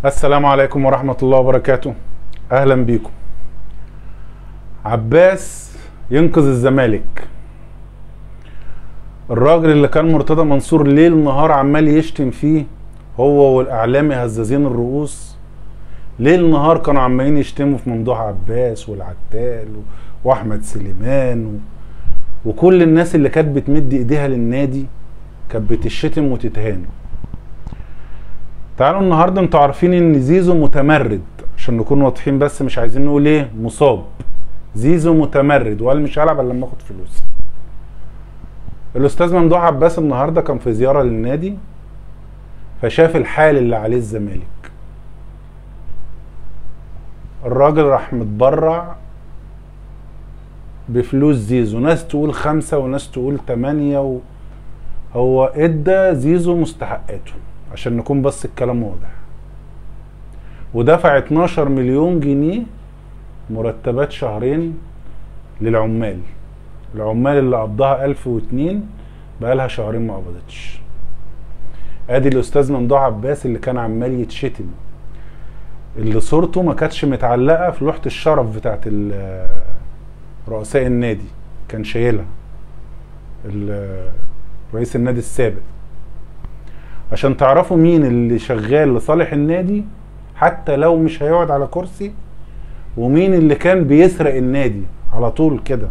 السلام عليكم ورحمة الله وبركاته. أهلا بيكم. عباس ينقذ الزمالك. الراجل اللي كان مرتضى منصور ليل نهار عمال يشتم فيه هو والإعلامي هزازين الرؤوس، ليل نهار كانوا عمالين يشتموا في ممدوح عباس والعتال وأحمد سليمان وكل الناس اللي كانت بتمد إيديها للنادي كانت بتشتم وتتهان. تعالوا النهارده، انتوا عارفين ان زيزو متمرد، عشان نكون واضحين بس مش عايزين نقول ايه مصاب. زيزو متمرد وقال مش هلعب الا لما اخد فلوس. الاستاذ ممدوح عباس النهارده كان في زيارة للنادي، فشاف الحال اللي عليه الزمالك. الراجل راح متبرع بفلوس زيزو، ناس تقول 5 وناس تقول 8، هو ادى زيزو مستحقاته عشان نكون بس الكلام واضح، ودفع 12 مليون جنيه مرتبات شهرين للعمال. العمال اللي قبضها 1002 بقالها شهرين ما قبضتش. ادي الاستاذ ممدوح عباس اللي كان عمال يتشتم، اللي صورته ما كانتش متعلقه في لوحة الشرف بتاعت رؤساء النادي، كان شايلها رئيس النادي السابق. عشان تعرفوا مين اللي شغال لصالح النادي حتى لو مش هيقعد على كرسي، ومين اللي كان بيسرق النادي على طول كده.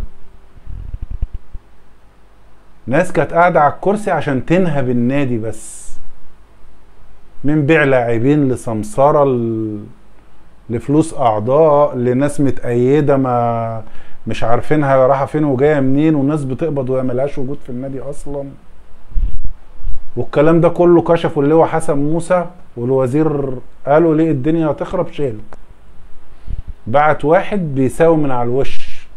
ناس كانت قاعدة على الكرسي عشان تنهب النادي بس، من بيع لاعبين لسمسرة، لفلوس أعضاء، لناس متأيدة ما مش عارفينها رايحة فين وجاية منين، وناس بتقبض وهي ملهاش وجود في النادي أصلا. والكلام ده كله كشفوا اللواء حسن موسى والوزير، قالوا ليه الدنيا هتخرب، شال بعت واحد بيساوي من على الوش.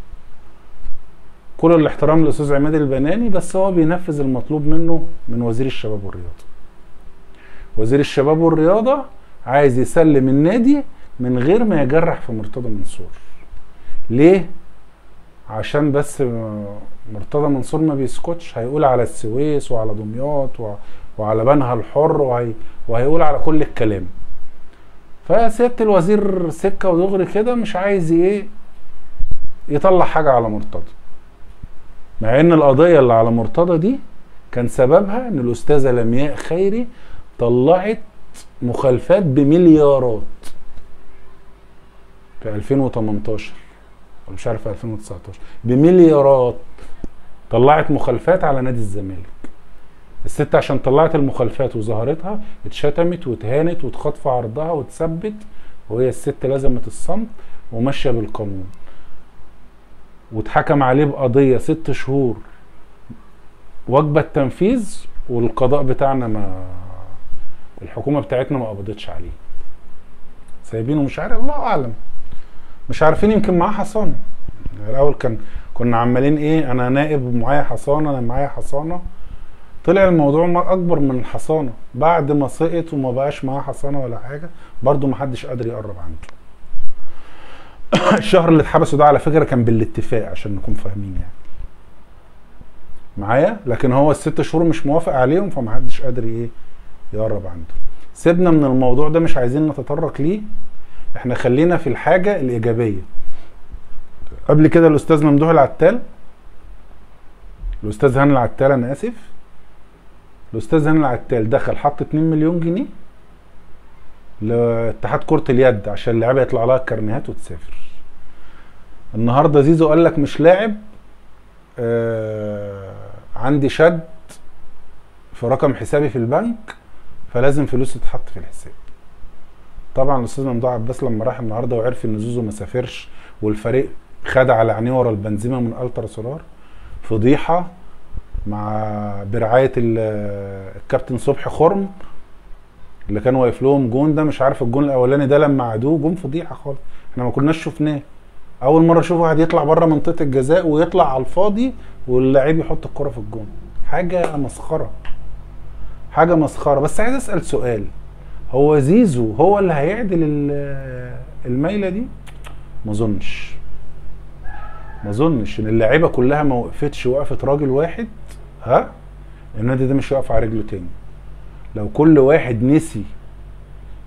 كل الاحترام للاستاذ عماد البناني، بس هو بينفذ المطلوب منه من وزير الشباب والرياضة. وزير الشباب والرياضة عايز يسلم النادي من غير ما يجرح في مرتضى منصور. ليه؟ عشان بس مرتضى منصور ما بيسكتش، هيقول على السويس وعلى دمياط وعلى بنها الحر وهيقول على كل الكلام. فسيادة الوزير سكة ودغري كده مش عايز ايه يطلع حاجة على مرتضى، مع ان القضية اللي على مرتضى دي كان سببها ان الاستاذة لمياء خيري طلعت مخالفات بمليارات في 2018 مش عارف 2019، بمليارات طلعت مخالفات على نادي الزمالك. الست عشان طلعت المخالفات وظهرتها اتشتمت واتهانت واتخطف عرضها واتثبت، وهي الست لزمت الصمت وماشية بالقانون، واتحكم عليه بقضيه 6 شهور وجبة تنفيذ، والقضاء بتاعنا ما الحكومة بتاعتنا ما قبضتش عليه، سايبينه مش عارف، الله اعلم، مش عارفين، يمكن معاه حصانه. الاول كنا عمالين ايه، انا نائب ومعايا حصانه، انا معايا حصانه. طلع الموضوع اكبر من الحصانة، بعد ما سقط وما بقاش معاه حصانه ولا حاجة، برضه ما حدش قادر يقرب عنده. الشهر اللي اتحبسوا ده على فكرة كان بالاتفاق عشان نكون فاهمين يعني معايا، لكن هو ال6 شهور مش موافق عليهم، فما حدش قادر ايه يقرب عنده. سيبنا من الموضوع ده، مش عايزين نتطرق ليه، احنا خلينا في الحاجة الايجابية. قبل كده الاستاذ ممدوح العتال، الاستاذ هاني العتال، انا اسف، الاستاذ هاني العتال دخل حط 2 مليون جنيه لاتحاد كرة اليد عشان اللعيبة يطلع لها الكارنيهات وتسافر. النهارده زيزو قال لك مش لاعب، عندي شد في رقم حسابي في البنك، فلازم فلوس تتحط في الحساب. طبعا الاستاذ ممدوح عباس لما راح النهارده وعرف ان زيزو ما سافرش والفريق خد على عينيه ورا البنزيمه من الترا سولار، فضيحة مع برعاية الكابتن صبحي خرم اللي كان واقف لهم جون ده، مش عارف الجون الاولاني ده لما عادوه جون فضيحة خالص، احنا ما كناش شفناه. اول مرة اشوف واحد يطلع بره منطقة الجزاء ويطلع على الفاضي واللاعب يحط الكره في الجون، حاجة مسخرة، حاجة مسخرة. بس عايز اسال سؤال، هو زيزو هو اللي هيعدل الميلة دي؟ ما اظنش، ما اظنش ان اللعيبة كلها ما وقفتش وقفه راجل واحد، ها النادي ده مش هيقف على رجله تاني. لو كل واحد نسي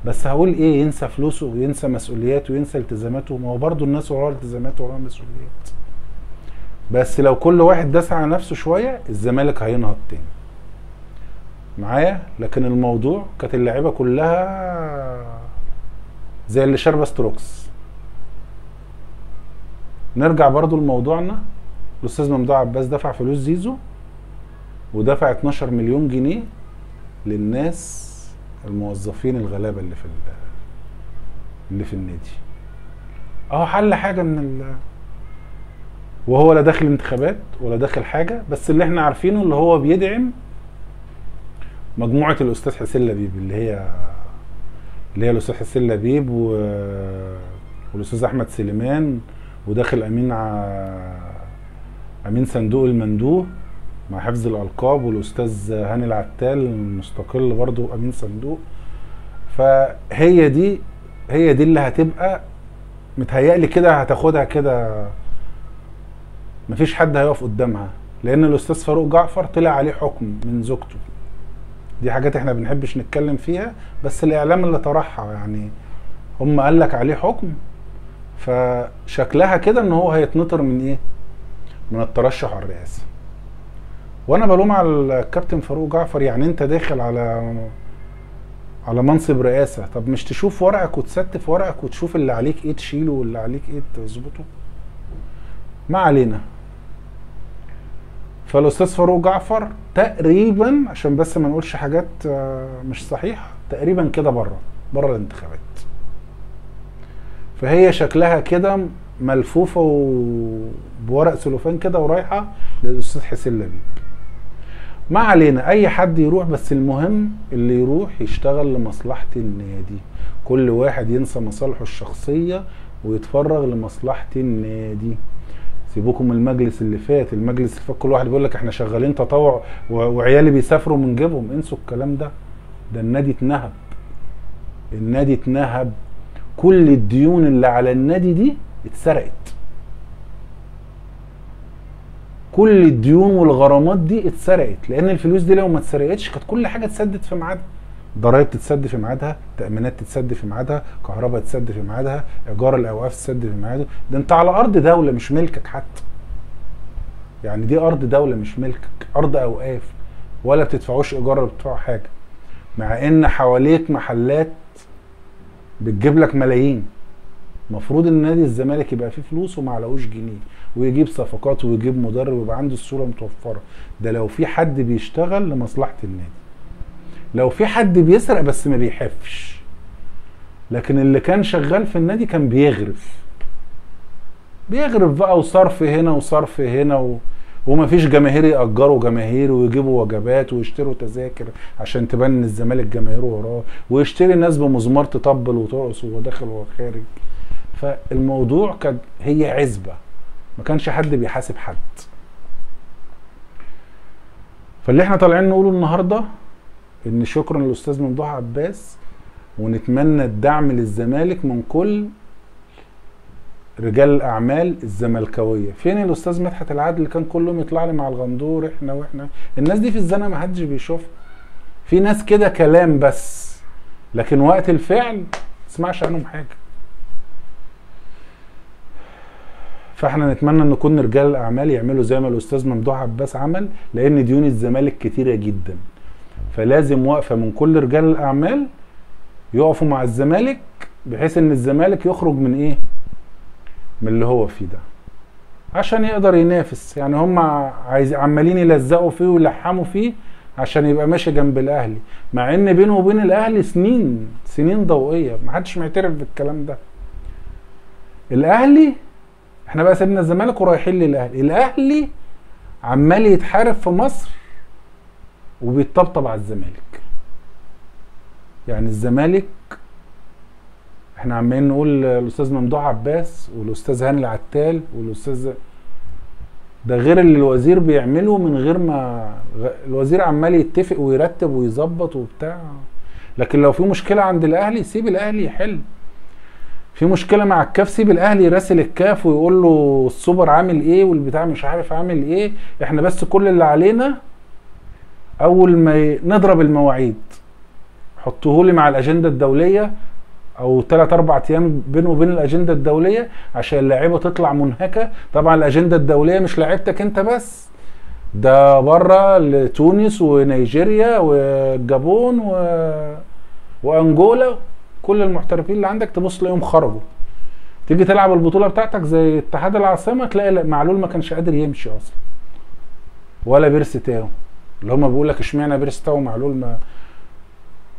بس هقول ايه، ينسى فلوسه وينسى مسؤولياته وينسى التزاماته؟ ما هو برضه الناس وراها التزامات وراها مسؤوليات. بس لو كل واحد داس على نفسه شوية الزمالك هينهض تاني معايا. لكن الموضوع كانت اللعيبة كلها زي اللي شاربه ستروكس. نرجع برضو لموضوعنا، الاستاذ ممدوح عباس دفع فلوس زيزو ودفع 12 مليون جنيه للناس الموظفين الغلابة اللي في النادي. اهو حل حاجة من وهو لا داخل انتخابات ولا داخل حاجة، بس اللي احنا عارفينه اللي هو بيدعم مجموعة الاستاذ حسين لبيب، اللي هي الاستاذ حسين لبيب والاستاذ احمد سليمان، وداخل امين صندوق المندوه مع حفظ الالقاب، والاستاذ هاني العتال المستقل برضو امين صندوق. فهي دي هي دي اللي هتبقى متهيألي كده هتاخدها كده، مفيش حد هيقف قدامها، لان الاستاذ فاروق جعفر طلع عليه حكم من زوجته. دي حاجات احنا بنحبش نتكلم فيها، بس الاعلام اللي طرحها، يعني هم قال لك عليه حكم، فشكلها كده ان هو هيتنطر من ايه؟ من الترشح على الرئاسة. وانا بلوم على الكابتن فاروق جعفر، يعني انت داخل على منصب رئاسة، طب مش تشوف ورقك وتستف ورقك وتشوف اللي عليك ايه تشيله واللي عليك ايه تظبطه؟ ما علينا. فالاستاذ فاروق جعفر تقريبا، عشان بس ما نقولش حاجات مش صحيحه، تقريبا كده بره الانتخابات. فهي شكلها كده ملفوفه وبورق سلوفان كده ورايحه للاستاذ حسين لبيب. ما علينا، اي حد يروح، بس المهم اللي يروح يشتغل لمصلحة النادي. كل واحد ينسى مصالحه الشخصية ويتفرغ لمصلحة النادي. سيبوكم المجلس اللي فات، المجلس اللي فات كل واحد بيقول لك احنا شغالين تطوع وعيالي بيسافروا من جيبهم. انسوا الكلام ده، ده النادي اتنهب، النادي اتنهب، كل الديون اللي على النادي دي اتسرقت، كل الديون والغرامات دي اتسرقت، لان الفلوس دي لو ما اتسرقتش كانت كل حاجة اتسدت في ميعادها. ضرايب تتسد في ميعادها، تامينات تتسد في ميعادها، كهرباء تتسد في ميعادها، ايجار الاوقاف تتسد في ميعاده. ده انت على ارض دولة مش ملكك حتى، يعني دي ارض دولة مش ملكك، ارض اوقاف، ولا بتدفعوش ايجار ولا بتدفعوا حاجة، مع ان حواليك محلات بتجيب لك ملايين. المفروض ان نادي الزمالك يبقى فيه فلوس وما علقوش جنيه، ويجيب صفقات ويجيب مدرب ويبقى عنده الصورة متوفرة. ده لو في حد بيشتغل لمصلحة النادي. لو في حد بيسرق بس ما بيحفش، لكن اللي كان شغال في النادي كان بيغرف، بيغرف بقى، وصرف هنا وصرف هنا ومفيش جماهير يأجروا جماهير ويجيبوا وجبات ويشتروا تذاكر عشان تبان ان الزمالك جماهيره وراه، ويشتري ناس بمزمار تطبل وترقص وهو داخل وهو خارج. فالموضوع كان هي عزبة، ما كانش حد بيحاسب حد. فاللي احنا طالعين نقوله النهارده ان شكرا للاستاذ ممدوح عباس، ونتمنى الدعم للزمالك من كل رجال الاعمال الزملكاويه. فين الاستاذ مدحت العدل اللي كان كل يوم يطلع لي مع الغندور؟ احنا واحنا الناس دي في الزنقة ما حدش بيشوفها. في ناس كده كلام بس، لكن وقت الفعل ما تسمعش عنهم حاجة. فاحنا نتمنى ان كل رجال الاعمال يعملوا زي ما الاستاذ ممدوح عباس عمل، لان ديون الزمالك كتيرة جدا، فلازم وقفه من كل رجال الاعمال يقفوا مع الزمالك، بحيث ان الزمالك يخرج من ايه؟ من اللي هو فيه ده، عشان يقدر ينافس. يعني هم عايز عمالين يلزقوا فيه ويلحموا فيه عشان يبقى ماشي جنب الاهلي، مع ان بينه وبين الاهلي سنين سنين ضوئية، محدش معترف بالكلام ده. الاهلي احنا بقى سيبنا الزمالك ورايحين للاهلي، الاهلي عمال يتحارب في مصر وبيتطبطب على الزمالك. يعني الزمالك احنا عمالين نقول الاستاذ ممدوح عباس والاستاذ هاني العتال والاستاذ ده، غير اللي الوزير بيعمله من غير ما الوزير عمال يتفق ويرتب ويظبط وبتاع. لكن لو في مشكلة عند الاهلي سيب الاهلي يحل، في مشكلة مع الكاف سيب الاهلي يراسل الكاف ويقول له السوبر عامل ايه والبتاع مش عارف عامل ايه. احنا بس كل اللي علينا اول ما نضرب المواعيد، حطوهولي مع الاجندة الدولية، او 3 4 ايام بينه وبين الاجندة الدولية عشان اللاعيبه تطلع منهكة. طبعا الاجندة الدولية مش لاعيبتك انت بس، ده بره لتونس ونيجيريا والجابون وانجولا، كل المحترفين اللي عندك تبص تلاقيهم خرجوا. تيجي تلعب البطولة بتاعتك زي اتحاد العاصمة تلاقي معلول ما كانش قادر يمشي اصلا، ولا بيرسي تاو اللي هما بيقول لك اشمعنى بيرسي تاو ومعلول ما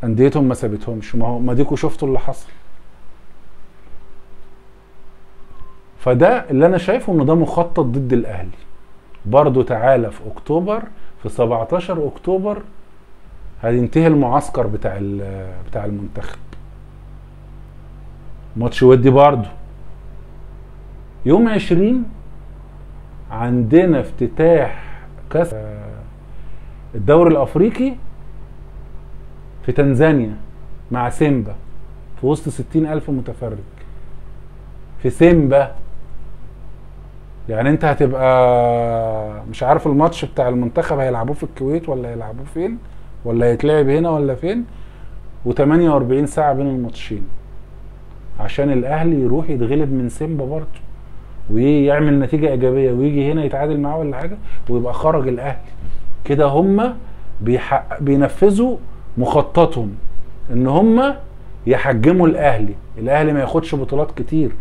انديتهم ما سابتهمش. ما هو ما ديكوا شفتوا اللي حصل. فده اللي انا شايفه ان ده مخطط ضد الاهلي. برضو تعالى في اكتوبر، في 17 اكتوبر هينتهي المعسكر بتاع المنتخب، ماتش ودي برضو. يوم 20 عندنا افتتاح كاس الدوري الافريقي في تنزانيا مع سيمبا في وسط 60,000 متفرج في سيمبا. يعني انت هتبقى مش عارف الماتش بتاع المنتخب هيلعبوه في الكويت ولا هيلعبوه فين، ولا هيتلعب هنا ولا فين، و48 ساعة بين الماتشين عشان الاهلي يروح يتغلب من سيمبا برضه ويعمل نتيجة ايجابية ويجي هنا يتعادل معاه ولا حاجة ويبقى خرج الاهلي. كده هم بينفذوا مخططهم ان هم يحجموا الاهلي، الاهلي ما ياخدش بطولات كتير،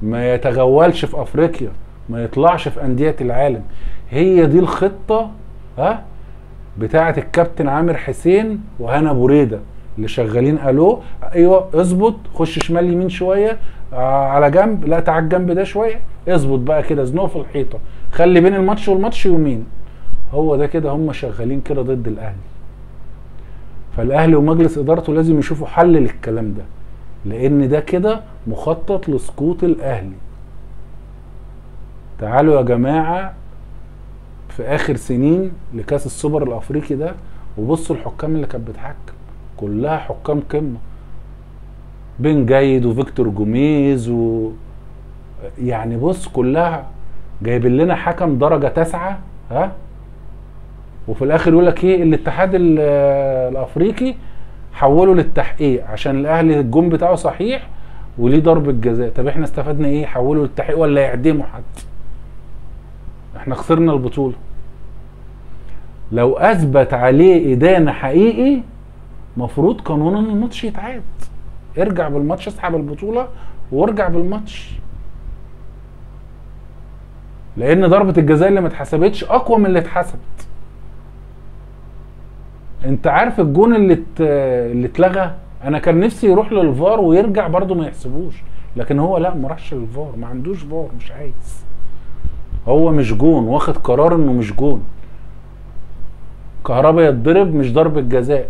ما يتغولش في افريقيا، ما يطلعش في اندية العالم. هي دي الخطة ها بتاعه الكابتن عامر حسين وهنا بريدة اللي شغالين. الو ايوه اظبط، خش شمال يمين شوية، على جنب، لا تعال الجنب ده شوية، اظبط بقى كده، زنقه في الحيطة، خلي بين الماتش والماتش يومين. هو ده كده هم شغالين كده ضد الاهلي. فالاهلي ومجلس ادارته لازم يشوفوا حل للكلام ده، لان ده كده مخطط لسقوط الاهلي. تعالوا يا جماعة في اخر سنين لكاس السوبر الافريقي ده وبصوا الحكام اللي كانت بتحكم كلها حكام قمة، بن جيد وفيكتور جوميز يعني بص كلها جايبين لنا حكم درجه 9 ها، وفي الاخر يقول لك ايه الاتحاد الافريقي حوله للتحقيق عشان الاهلي الجون بتاعه صحيح وليه ضربه جزاء. طب احنا استفدنا ايه؟ حوله للتحقيق ولا يعدموا حد؟ احنا خسرنا البطولة. لو اثبت عليه ادانة حقيقي مفروض قانونا الماتش يتعاد، ارجع بالماتش، اسحب البطولة وارجع بالماتش، لان ضربه الجزاء اللي ما اتحسبتش اقوى من اللي اتحسبت. انت عارف الجون اللي اتلغى، انا كان نفسي يروح للفار ويرجع برده ما يحسبوش، لكن هو لا ما راحش للفار، ما عندوش فار، مش عايز، هو مش جون، واخد قرار انه مش جون. كهربا يتضرب مش ضربة جزاء.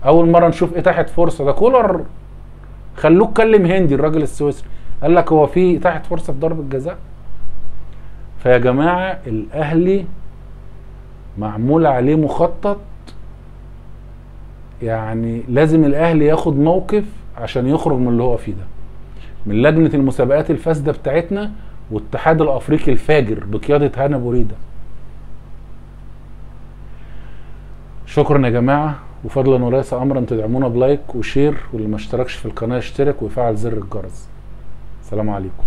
اول مرة نشوف اتاحة فرصة، ده كولر خلوه اتكلم هندي الراجل السويسري، قال لك هو في اتاحة فرصة في ضربه جزاء؟ فيا جماعة الاهلي معمول عليه مخطط، يعني لازم الاهلي ياخد موقف عشان يخرج من اللي هو فيه ده، من لجنة المسابقات الفاسدة بتاعتنا والاتحاد الافريقي الفاجر بقيادة هنا بريدة. شكرا يا جماعة، وفضلا وليس امرا تدعمونا ب like و share، واللي ما اشتركش في القناة يشترك ويفعل زر الجرس. سلام عليكم.